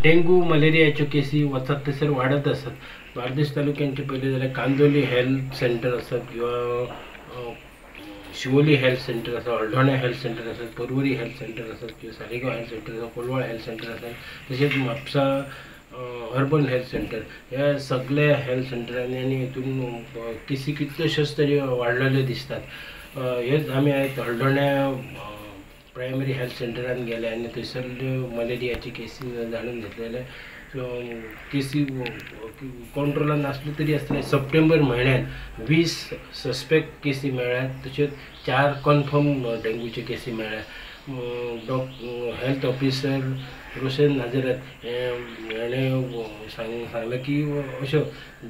Dengue मलेरियाच्यो केसी वचत थंयसर वाडत आसात. बार्देस तालुक्यांचे पळयलें जाल्यार कांदोली हेल्थ सेंटर आसा किंवा शिवोली हेल्थ सेंटर आसा, हळदोण्या हेल्थ सेंटर आसा, पर्वरी हेल्थ सेंटर आसा किंवा सालिगांव हेल्थ सेंटर आसा, कोलवाळ हेल्थ सेंटर आसा, तशेंच म्हापसा अर्बन हेल्थ सेंटर. ह्या सगळ्या हेल्थ सेंटरांनी आनी हितून केसी कितल्योश्योच तरी वाडलेल्यो दिसतात. हेच आमी आयज हळदोण्या प्रायमरी हेल्थ सेंटरान गेले आनी थंयसरल्यो मलेरियाची केसी जाणून घेतले जाल्यार केसी कंट्रोलान आसल्यो तरी आसतना सप्टेंबर म्हयन्यान 20 सस्पेक्ट केसी मेळ्ळ्यात, तशेंच 4 कन्फर्म डेंगूच्यो केसी मेळ्ळ्यात. हेल्थ ऑफिसर रोशन नाजरात हेणें सांगलें की अश्यो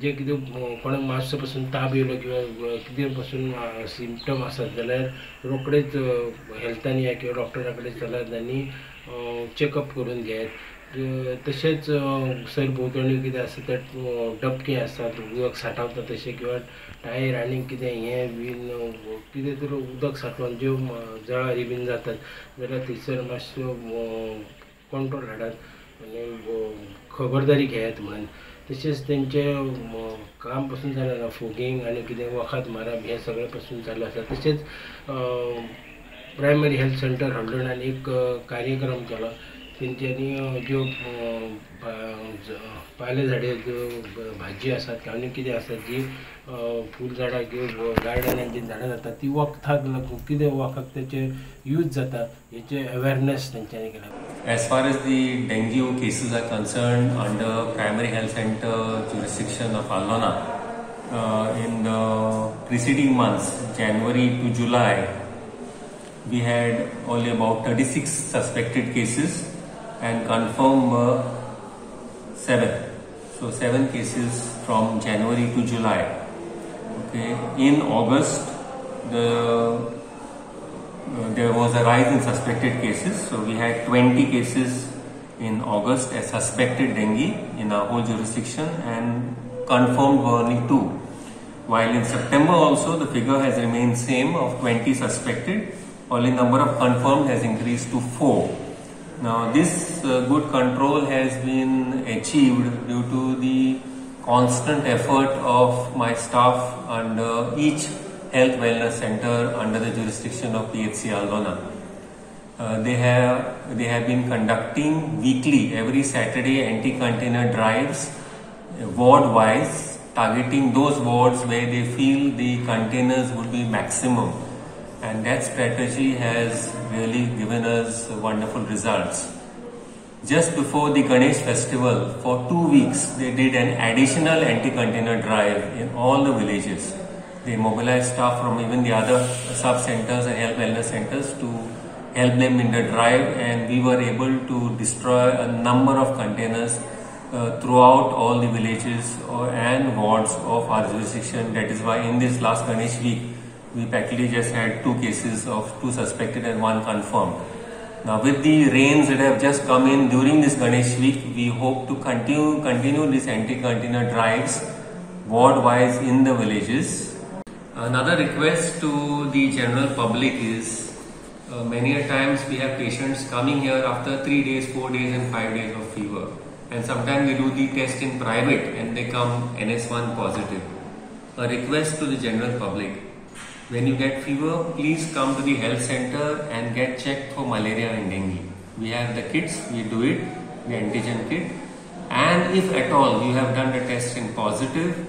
जे कितें कोणाक मातसो पसून ताप येयलो किंवा कितें पसून सिमटम आसत जाल्यार रोखडेच हेल्थान या किंवा डॉक्टरा कडेन चलात आनी चॅकअप करून घेयात. तशेंच सरभोंवतणी कितें आसा ते डबके आसात, उदक सांठावता तशें किंवा टायर आनी कितें हें बीन कितें तरी उदक सांठोवन ज्यो जळारी बीन जातात जाल्यार थंयसर मातश्यो कंट्रोल हाडात आनी खबरदारी घेयात म्हणून. तशेंच तेंचें काम पसून जालें ना, फोगींग आनी कितें वखद मारप हें सगळें पसून चालू आसा. तशेंच प्रायमरी हेल्थ सेंटर हळदोण्यान एक कार्यक्रम केलो, तेंच्यांनी ज्यो पाले झाडे ज्यो भाजी आसात आनी कितें आसात जी फूल झाडां किंवा गार्डनान जी झाडां जातात ती वखदाक लागून कितें वखद तेचे यूज जाता हेचे अवेरनेस तेंच्यांनी केला. As far as the dengue cases are concerned under primary health center jurisdiction of Aldona, in the preceding months, January to July, we had only about 36 suspected cases and confirmed were 7. So 7 cases from January to July. Okay. In August, there was a rise in suspected cases. So we had 20 cases in August as suspected dengue in our whole jurisdiction, and confirmed were only 2. While in September also the figure has remained same of 20 suspected, only number of confirmed has increased to 4. Now this good control has been achieved due to the constant effort of my staff under each health wellness center under the jurisdiction of PHC Aldona. They have been conducting weekly, every Saturday, anti-container drives ward-wise, targeting those wards where they feel the containers would be maximum. And that strategy has really given us wonderful results. Just before the Ganesh festival, for 2 weeks, they did an additional anti-container drive in all the villages. They mobilized staff from even the other sub-centers and health wellness centers to help them in the drive, and we were able to destroy a number of containers throughout all the villages and wards of our jurisdiction. That is why in this last Ganesh week, we practically just had 2 cases of 2 suspected and 1 confirmed. Now with the rains that have just come in during this Ganesh week, we hope to continue this anti-container drives ward-wise in the villages. Another request to the general public is, many a times we have patients coming here after 3 days, 4 days and 5 days of fever. And sometimes we do the test in private and they come NS1 positive. A request to the general public, when you get fever, please come to the health center and get checked for malaria and dengue. We have the kits, we do it, the antigen kit. And if at all you have done the test in positive,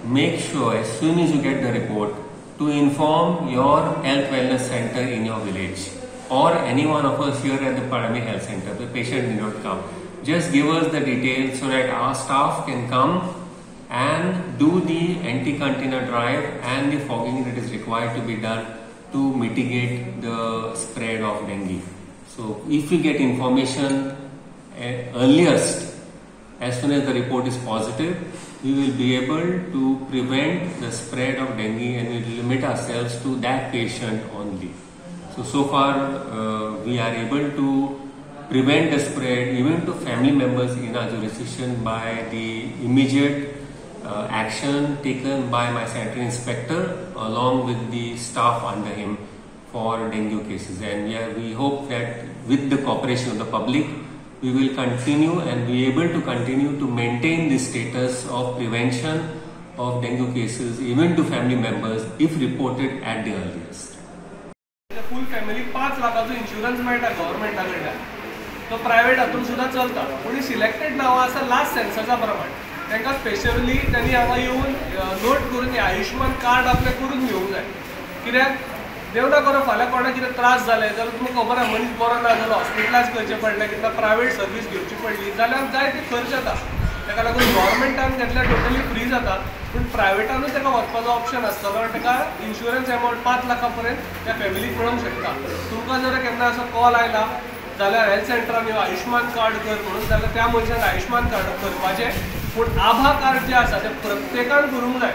make sure as soon as you get the report to inform your health wellness center in your village or any one of us here at the primary health center. The patient need not come. Just give us the details so that our staff can come and do the anti-container drive and the fogging that is required to be done to mitigate the spread of dengue. So if we get information earliest, as soon as the report is positive, we will be able to prevent the spread of dengue and we will limit ourselves to that patient only. So far we are able to prevent the spread even to family members in our jurisdiction by the immediate action taken by my sanitary inspector along with the staff under him for dengue cases. And we hope that with the cooperation of the public, we will continue and be able to continue to maintain this status of prevention of dengue cases even to family members if reported at the earliest. Full family 5 लाखाचो insurance मेळटा गव्हर्मेंटा कडल्यान, तो private हातून सुद्दां चलता. पूण selected नांवां आसा last सेन्ससा प्रमाण, तांकां स्पेशली त्यांनी हांगा येवन नोट करून आयुष्मान कार्ड आपलें करून घेवंक जाय. कित्याक देव ना करो फाल्यां कोणाक कितें त्रास जाले जाल्यार तुमकां खबर आसा मनीस बरो ना जालो हॉस्पिटलायज करचें पडलें किंवा प्रायवेट सर्वीस घेवची पडली जाल्यार जाय ते खर्च जाता. ताका लागून गव्हर्मेंटान घेतल्यार टोटली फ्री जाता, पूण प्रायवेटानूच ताका वचपाचो ऑप्शन आसतलो आनी ताका इन्शुरन्स एमावंट 5 लाखां पर्यंत त्या फॅमिलीक मेळोंक शकता. तुमकां जर केन्ना असो कॉल आयला जाल्यार हेल्थ सेंटरान यो आयुष्मान कार्ड कर म्हणून, जाल्यार त्या मनशान आयुष्मान कार्ड करपाचें. पूण आभा कार्ड जें आसा तें प्रत्येकान करूंक जाय.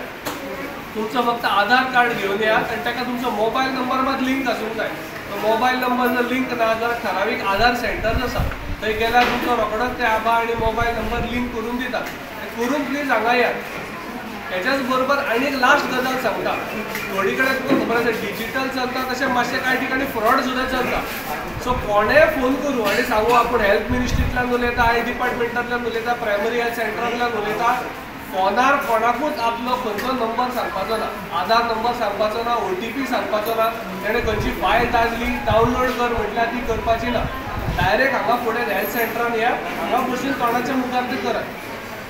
तुमचो फक्त आधार कार्ड घेवन येयात आनी ताका तुमचो मोबायल नंबर मात लिंक आसूंक जाय. तो मोबायल नंबर जर लिंक ना जाल्यार ठरावीक आधार सेंटर्स आसा थंय गेल्यार तुमचो रोखडोच ते आभा आनी मोबायल नंबर लिंक करून दिता. ते करून प्लीज हांगा येयात. हेच्याच बरोबर आनी एक लास्ट गजाल सांगता, थोडी कडेन तुमकां खबर आसा डिजिटल चलता तशें मातशें कांय ठिकाणी फ्रॉड सुद्दां चलता. सो कोणेय फोन करूं आनी सांगू आपूण हेल्थ मिनिस्ट्रींतल्यान उलयता, आय डिपार्टमेंटांतल्यान उलयता, प्रायमरी हेल्थ सेंटरांतल्यान उलयता, फोनार कोणाकूच आपलो खंयचो नंबर सांगपाचो ना, आधार नंबर सांगपाचो ना, OTP सांगपाचो ना, तेणें खंयची फायल धाडली डावनलोड कर म्हटल्यार ती करपाची ना. डायरेक्ट हांगा फुडें हेल्थ सेंटरान या, हांगा बसून कोणाच्या मुखार ते करात.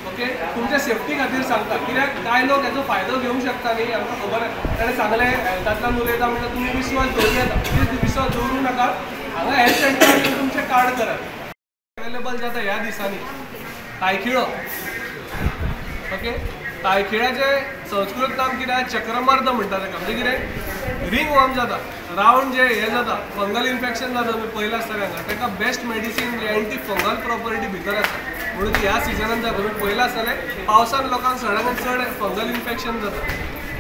ओके, तुमच्या सेफ्टी खातीर सांगता, कित्याक कांय लोक हेचो फायदो घेवंक शकता न्ही, आमकां खबर आसा. ताणें सांगलें हेल्थांतल्यान उलयता म्हणल्यार तुमी विश्वास दवरूं येता, प्लीज विश्वास दवरूं नाका. हांगा हेल्थ सेंटरान येवन तुमचें कार्ड करात. अवेलेबल जाता ह्या दिसांनी तायखिळो. ओके, तायखिळ्याचें संस्कृत नाम कितें आसा चक्रमर्द म्हणटा ताका, म्हणजे कितें रिंग वॉर्म जाता, रावंड जे हें जाता फंगल इन्फेक्शन जाता तुमी पळयलां आसतलें हांगा, ताका बेस्ट मेडिसीन म्हणजे एंटी फंगल प्रॉपर्टी भितर आसा. म्हणून ह्या सिजनान जाता, तुमी पळयलां आसतलें पावसान लोकांक सगळ्यांत चड फंगल इन्फेक्शन जाता.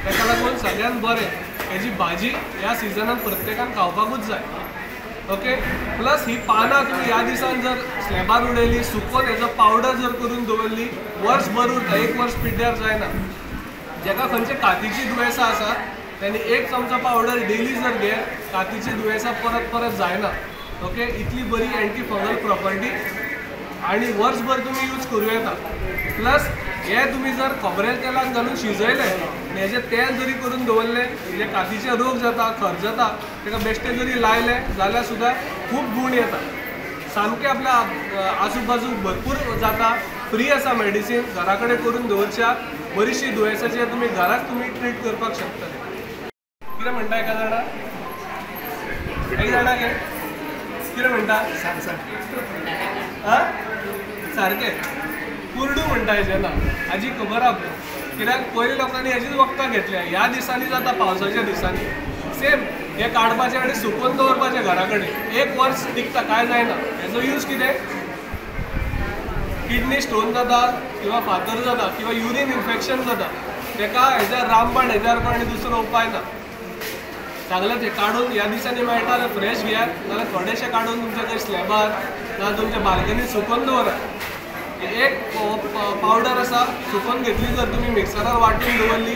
ताका लागून सगळ्यांत बरें हेजी भाजी ह्या सिजनान प्रत्येकान खावपाकूच जाय. ओके, प्लस ही पानां तुमी ह्या दिसान जर स्लॅबार उडयली सुकोवन हेजो पावडर जर करून दवरली वर्सभर उरता, एक वर्स पिड्ड्यार जायना. जेका खंयचे कातीची दुयेंसां आसा तेणी 1 चमचो पावडर डेली जर घेत कातीची दुयेंसां परत परत जायना. ओके, इतली बरी एंटी फंगल प्रॉपर्टी आनी वर्सभर तुमी यूज करूं येता. प्लस हे तुमी जर खोबरेल तेलान घालून शिजयलें आनी हेजें तेल जरी करून दवरलें म्हणजे कातीचे रोग जाता, खर जाता, ताका बेश्टें जरी लायलें जाल्यार सुद्दां खूब गूण येता. सामकें आपल्या आजू बाजू भरपूर जाता, फ्री आसा मेडिसीन, घरा कडेन करून दवरच्या बरीचशी दुयेंसाचेर तुमी घराच तुमी ट्रीट करपाक शकतले. कितें म्हणटा एका जाणा, एक जाणा गे कितें म्हणटा आं सारकें कुर्डू म्हणटा हेजें नांव, हाजी खबर आहा. कित्याक पयलीं लोकांनी हेजीच वखदां घेतल्या. ह्या दिसांनी जाता पावसाच्या दिसांनी सेम हे काडपाचें आनी सुकोवन दवरपाचें घरा कडेन, एक वर्स टिकता, कांय जायना. हेजो यूज कितें किडनी स्टोन जाता किंवा फातर जाता किंवा युरीन इन्फेक्शन जाता ताका हेज्या रामबाण हेज्या आनी दुसरो उपाय ना. सांगलें तें काडून ह्या दिसांनी मेळटा जाल्यार फ्रेश घेयात, नाल्यार थोडेशें काडून तुमच्या थंय स्लॅबार ना तुमच्या बाल्कनीत सुकोवन दवरात. एक पावडर आसा सुकोवन घेतली जर तुमी मिक्सरार वांटून दवरली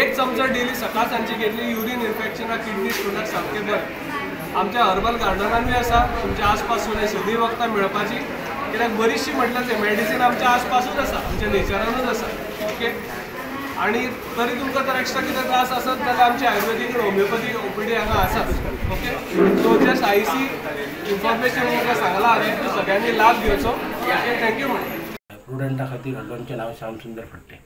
1 चमचो डेली सकाळ सांजची घेतली युरीन इन्फेक्शनाक किडनी स्टोनाक सामकें बरें. आमच्या हर्बल गार्डनानूय आसा तुमच्या आसपासून सगळीं वखदां मेळपाची, कित्याक बरीचशी म्हटल्यार ते मेडिसीन आमच्या आसपासूच आसा, आमच्या नेचरानूच आसा. ओके, आनी तरी तुमकां जर एक्स्ट्रा कितें त्रास आसत जाल्यार आमची आयुर्वेदीक आनी होमियोपॅथी OPD हांगा आसात. Okay, so just IC information तुमकां सांगलां हांवें, सगळ्यांनी लाभ घेवचो. Okay, thank you. प्रुडंटा खातीर हळदोणचें नांव श्याम सुंदर फडते.